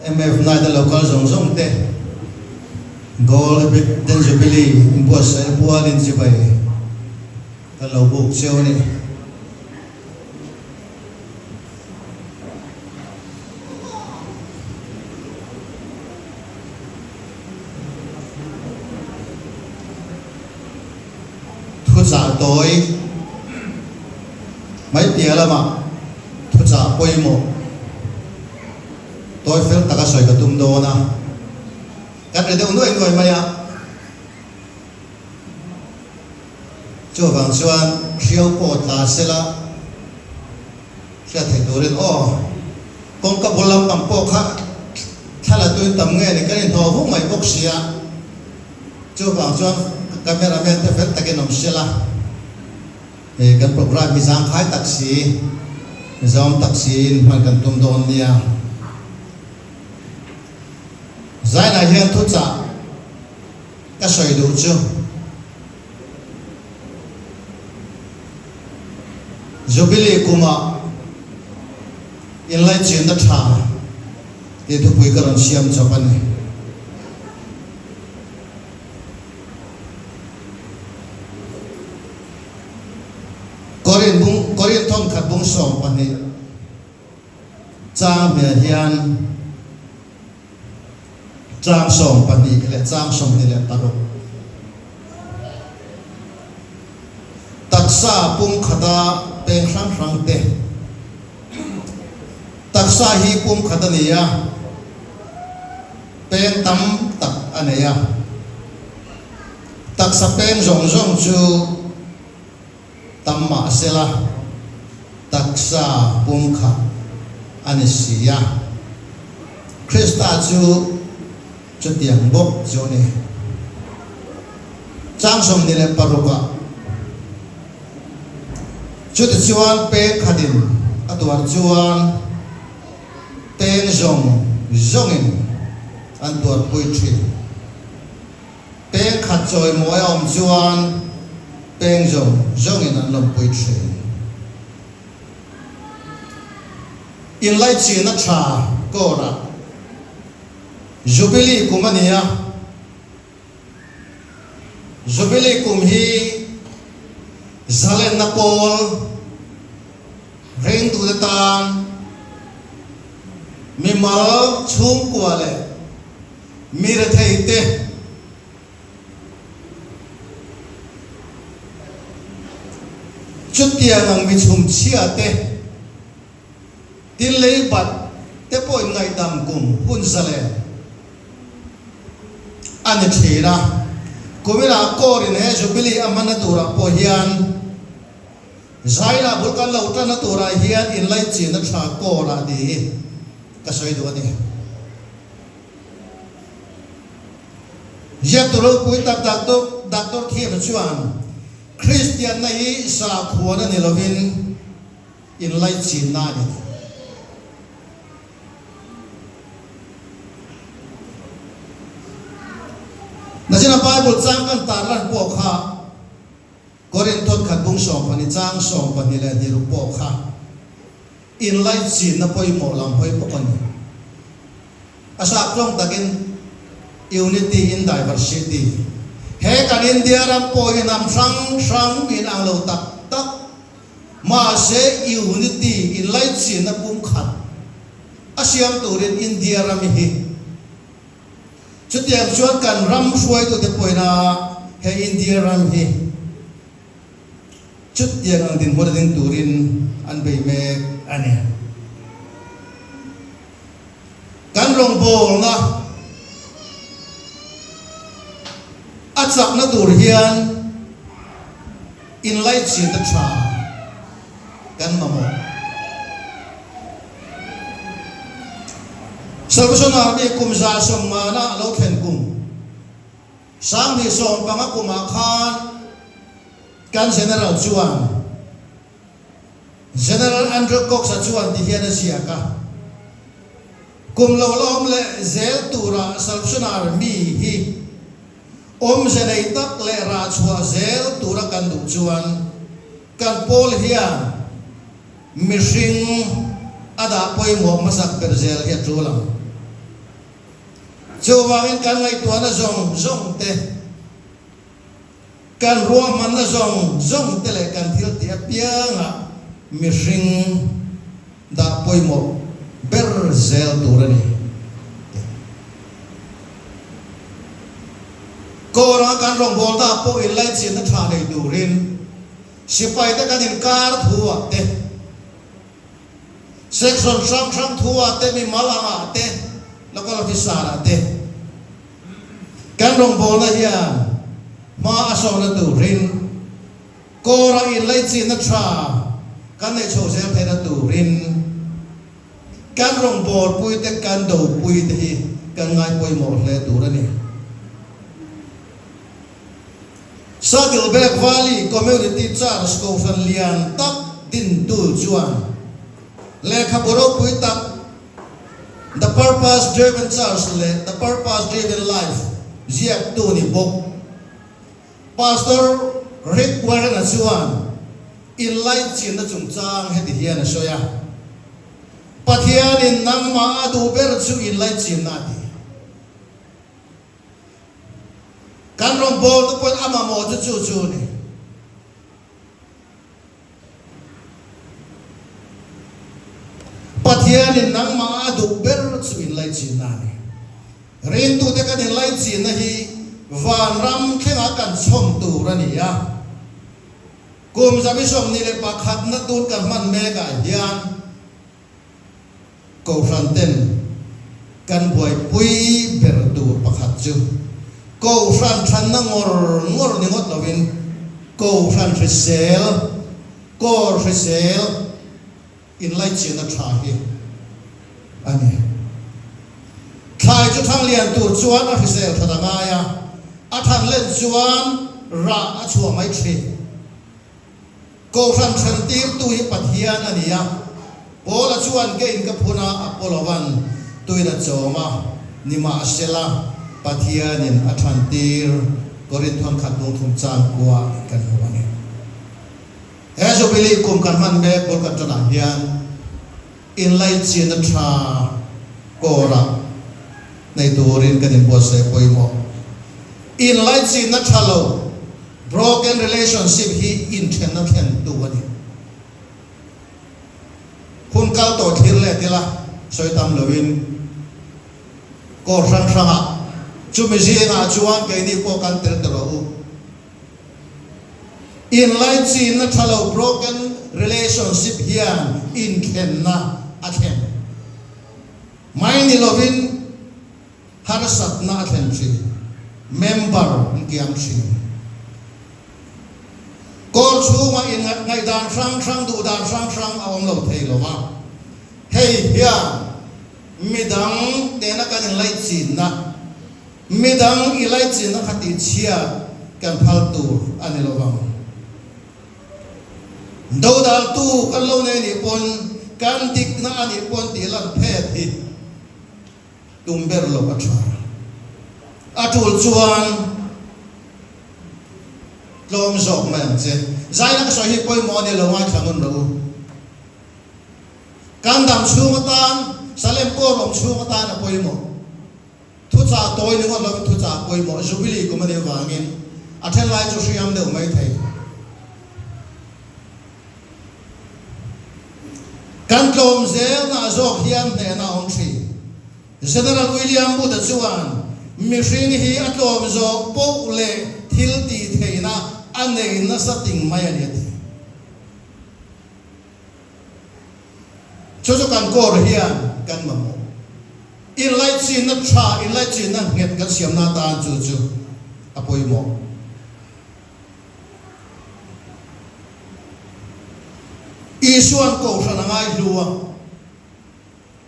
MF Night a lo kal zawng zawng te Gold Den Jubilee inbuatsaihna pualin chibai kan lo buk cheu a ni. Thuchah tawi mai piah lamah thuchah pawimawh tawi fel taka sawi ka tum dawn a, kan ri deuh nuai nuai mai a. Chuvang chuan hriau pawh tla sela hriat theih turin aw, kawngka bul lampang pawh kha thla la tui tam nge ni kan inhnawh hung mai bawk sia. Chuvang chuan camera man te fel takin awm sela, he kan programme hi zangkhai tak si, zawm tak siin hman kan tum dawn nia. Zainah hian thuchah ka sawi duh chu Jubilee kumah inlaichinna tha tih thupui ka rawn siam chawp a ni. Korin bung Korin thawnkhat bung 12 chang hmel hian Chang 12 leh chang 26. Taksa pum khata peng hrang hrang te. Taksa hi pum khat a ni a, peng tam tak a nei a. Taksa peng zawng zawng chu tam mah sela taksa pum khat a ni si a. Krista chu chutiang bawk chu a ni. Chang 26 ah chutichuan peng khatin a tuar chuan peng zawng zawngin an tuarpui thin. Peng khat chawimawi a awm chuan peng zawng zawngin an lawmpui thin. Inlaichinna tha kawrah Jubilee kum a ni a. Jubilee kum hi zalenna pawl ringtute tan mimal chhungkua leh Mi rethei te chutiang ang mi chhumchhia te tin lei bat te pawhin ngaihdam kum hun zalen a ni thin a. Kuminah Kawrin he Jubilee a hmanna turah pawh hian Zaina bul kan lo tanna turah hian inlaichinna tha Kawrah tih hi ka sawi duh a ni. Ziaktu ropui tak Doctor Doctor Thiam chuan Kristianna hi sakhuana ni lovin inlaichinna a ni. Nachina Bible chang kan tarlan pawh kha Korinthawt khat bung 12 chang 22 pawh kha inlaichinna pawimawh lam hawi bawk a ni. A sap tlawng takin Unity in Diversity. He kan India ram pawh hi hnam hrang hrang in ang lo tak tak mahse Unity inlaichinna pumkhat a siam turin India ram hi chutiang chuan kan ram hruaitute pawhin a he India ram hi Chutiang ang dinhmun a ding turin an bei mek a ni. Kan rawngbawlna a chakna tur hian inlaichinna tha kan mamawh. Salvation Army kum 150 a lo thlen kum. 2015 kumah khan kan General chuan General Andrew Cox-a chuan ti hian a ziak a, Kum lo la awm leh zel tura Salvation Army hi awmze nei tak leh rah chhuah zel tura kan duh chuan kan pawl hian mihring a dah pawimawh hmasak ber zel hi a tul ang. Chuvangin kan ngaihtuahna zawng zawng te, kan ruahmanna zawng zawng te leh kan thil tih apiangah mihring dah pawimawh ber zel tur a ni. Kawrah kan rawngbawlna ah pawh inlaichinna tha nei turin sipaite kan inkar thu ah te, Section hrang hrang thu ah te, mimal ang ah te, local officer ah te kan rawngbawlna hian hma a sawhna turin kawra inlaichinna tha kan neih chho zel theihna turin kan rawngbawlpui te, kan dopui te hi kan ngai pawimawh hle tur a ni. Saddleback Valley Community Church kohhran lian tak dintu chuan lehkhabu ropui tak The Purpose Driven Church leh The Purpose Driven Life ziaktu ni bawk Pastor Rick Warren-a chuan inlaichinna chungchang heti hian a sawi a, Pathianin nangmah a duh ber chu inlaichinna a ti. Kan rawn bawl te pawhin a mamawh chu chu chu a ni. Pathianin nangmah a duh ber chu inlaichinna a ni. Rintute kan inlaichinna hi vanram thlengah kan chhawm tur a ni a. Kum 21 na tun kan hman mekah hian Kohhran ten kan buaipui ber tur pakhat chu Kohhran thanna ngawr ngawr ni ngawt lovin Kohhran hrisel, kawr hrisel inlaichinna tha hi a ni. Thlai chu thang lian tur chuan a hrisel that a ngai a, a than len chuan rah a chhuah mai thin. Kohhran ṭhentirtu hi Pathian a ni a, Paula chuan kein ka phun a, Apollo-a'n tuin a chawm a, nimahsela Pathianin a ṭhantir Korinthon khat lungthum chang kua kan hmu a ni. He Jubilee kum kan hman mek bul kan ṭanah hian inlaichinna ṭha kawrah nei turin kan inbuatsaih pawimawh. Inlaichinna ṭha lo Broken relationship hi inthenna thlen tu a ni. Hun kal tawh thlir let ila sawi tam loin kawr hrang hrangah chumi zingah chuan keini pawh kan tel ta rawh u. Inlaichinna tha lo broken relationship hian inthenna a thlen mai ni lovin, Harsatna a thlen thin. Member an kiang thin. Kawl chhunga in ngaihdan hrang hrang, duhdan hrang hrang a awm lo thei lo va. Hei hian midang nena kan inlaichinna, midang i laichinna kha tihchhiat kan phal tur a ni lo vang. Dodaltu kan lo nei nih pawn, kan dikna a nih pawn tih lan phet hi. Tum ber lo a tha. A tul chuan tlawm zawk mai ang che. Zaina ka sawi hi pawimawh a ni lo ngaithla ngun rawh u. Kan dam chhung atan, Salem kawr awm chhung atan a pawimawh. Thuchah tawi ni ngawt lovin thuchah pawimawh Jubilee kum a nih avangin a then lai chu hriam deuh mai thei. Kan tlawm zelna zawk hian hnehna a awm thin. General William Booth-a chuan, Mihring hi a tlawm zawk poh leh thil tih theihna a nei nasa ting mai a ni a ti. Chu chu kan kawr hian kan mamawh. Inlaichinna tha, inlaichinna nghet kan siamna atan chu chu a pawimawh. Isua'n kohhran a ngaihlu a,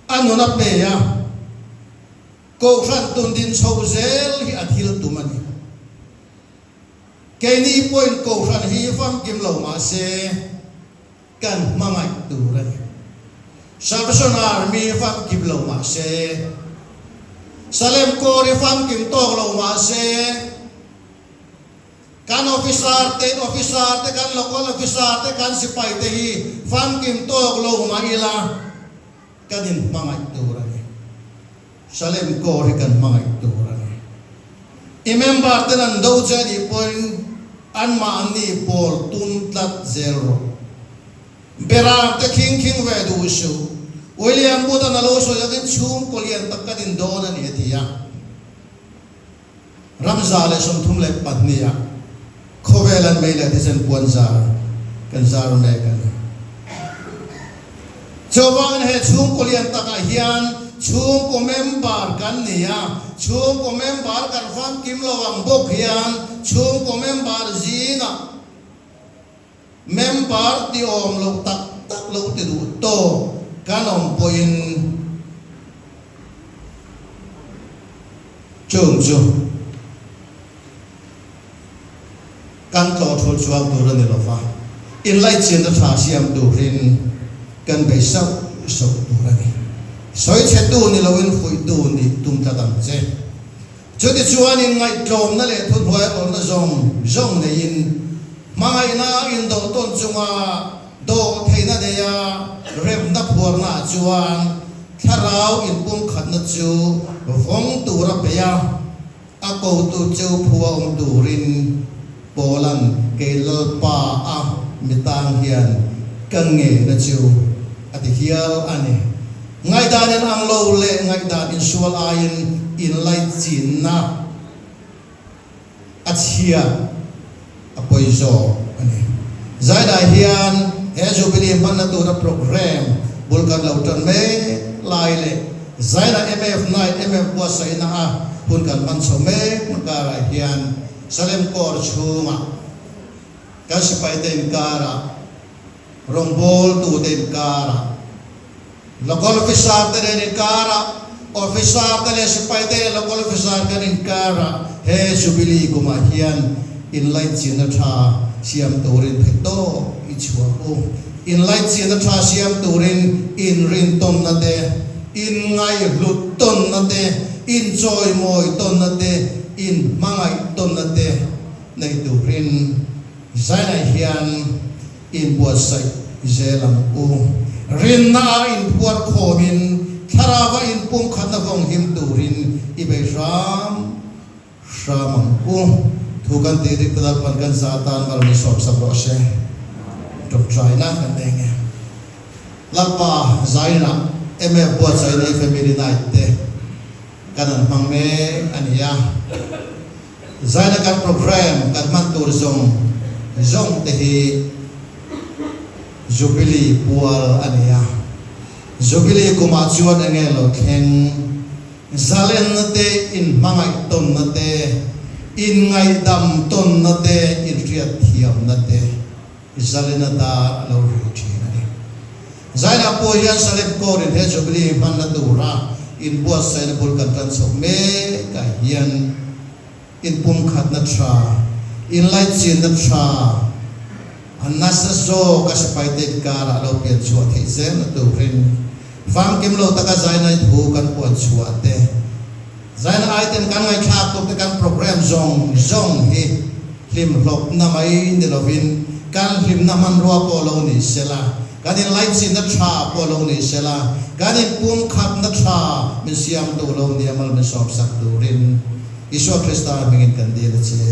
a nun a pe a, kohhran tun din chho zel hi a thil tum a ni. Keini pawhin kohhran hi famkim lo mah se kan hmangaih tur a ni. Salvation Army famkim lo mah se, Salem Corps hi famkim tawk lo mah se, Kan officer te, officer te, kan local officer te, kan sipai te hi famkim tawk lo mah ila kan inhmangaih tur a ni. Salem Corps hi kan hmangaih tur a ni. I member ten an do che a nih pawhin anmahni pawl tum tlat zel rawh. Beram te khing khing ve duh suh. William Booth-a'n a lo sawi angin chhungkaw lian tak kan in dawn a ni a ti a. Ramza leh 32 ah khawvel an mei leh thisen puan zar kan zar mek a ni. Chuvangin he chhungkaw lian takah hian chhungkaw member kan ni a, chhungkaw member kan famkim lo ang bawk hian chhungkaw member zingah Member ti awm loh tak tak lo ti duh tawk kan awm pawhin chung chu kan tlawh thul chuang tur a ni lo va, inlaichinna tha siam turin kan bei sauh sauh tur a ni. Sawichhetu ni loin fuihtu nih tum tlat ang che. Chutichuan inngaihtlawmna leh thuhnuai awlna zawng zawng neiin hmangaihna indawh tawn chunga dawh theihna neia remna phuarnaah chuan thlarau inpumkhatna chu vawng tura bei a, a kotu chu phua awm turin Paula'n kei Lalpa a mitang hian ka ngena chu a ti hial a ni. Ngaihdan in ang lo leh ngaihdan insual aiin inlaichinna a chhia a pawi zawk a ni. Zaidai hian he Jubilee hmanna tura programme bul kan lo tan mek lai leh Zaida MF Night MF buatsaihna a hun kan hman chho mek na karah hian Salem Corps chhungah kan sipaite inkarah rawngbawltute inkarah Local officer te nen inkara, officer te leh sipai te leh local officer kan inkara he Jubilee kumah hian inlaichinna tha siam turin theihtawp i chhuak u. Inlaichinna tha siam turin inrintawnna te, inngaihhlut tawnna te, inchawimawi tawnna te, inhmangaih tawnna te nei turin Zainah hian Inbuatsaih zel ang u. Rinna ah inphuar khawmin thlarau ah inpumkhatna vawng him turin i bei hram hram ang u. Thu kan tih rik ta Lalpan kan za tan mal min sawm sak rawh se. Tawngtaina kan nei nge. Lalpa zainah MF buatsaihna i family night te kan han hmang mek a ni a. Zaina kan programme kan hman tur zawng zawng te hi Jubilee pual a ni a. Jubilee kumah chuan enge lo thleng? Zalenna te, inhmangaih tawnna te, inngaihdam tawnna te, inhriatthiamna te zalena dar a lo ri thin a ni. Zaina pawh hian Salem Court in he Jubilee hmanna tura inbuatsaihna bul kan tan chhoh mekah hian inpumkhatna tha, inlaichinna tha, a nasa zawk a sipaite inkarah lo pian chhuah theih zelna turin famkim lo taka Zainai thu kan puan chhuah te, Zaina item kan ngaihthlak tuk te kan program zawng zawng hi hlimhlawpna mai ni lovin kan hlimna hmanrua pawh lo ni sela, kan inlaichinna tha pawh lo ni sela, kan inpumkhatna tha min siamtu lo ni a mal min sawmsak turin Isua Krista hmingin kan dil a che.